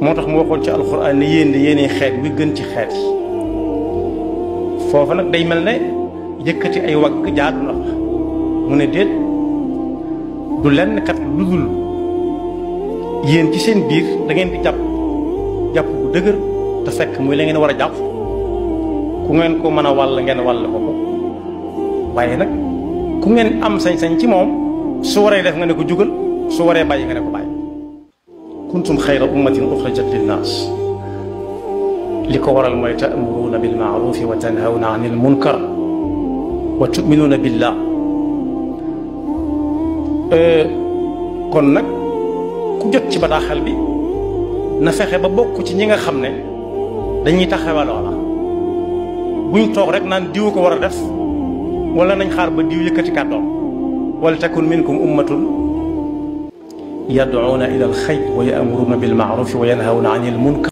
moo tax mu waxoon ci alxuraan ne yéen de yéenay xeet wi gën ci xeet yi foofa nag day mel ne yëkkati ay wagg jaadu na fa mu ne déet du lenn kat lu dul yéen ci seen biir da ngeen di jàpp bu dëgër te fekk muy la ngeen war a jàpp ku ngeen ko mën a wàll ngeen wàll ko ko waaye nag ku ngeen am sañ-sañ ci moom su waree def nga ne ko jugal su waree bàyyi nga ne ko bàyyi kuntum xayra ummatin uxrajat linnaas li ko waral mooy ta'muruuna bil ma'ruufi wa tanhawna anil munkar wa tu'minuuna billah kon nag ku jot ci bataaxal bi na fexe ba bokk ci ñi nga xam ne dañuy taxawal loola buñ toog rek naan diw ko war a def wala nañ xaar ba diw yëkkati kàddoom wal takun minkum ummatun yad'uuna ila al xayr wa ya'muruuna bil ma'ruufi wa yanhawna anil munkar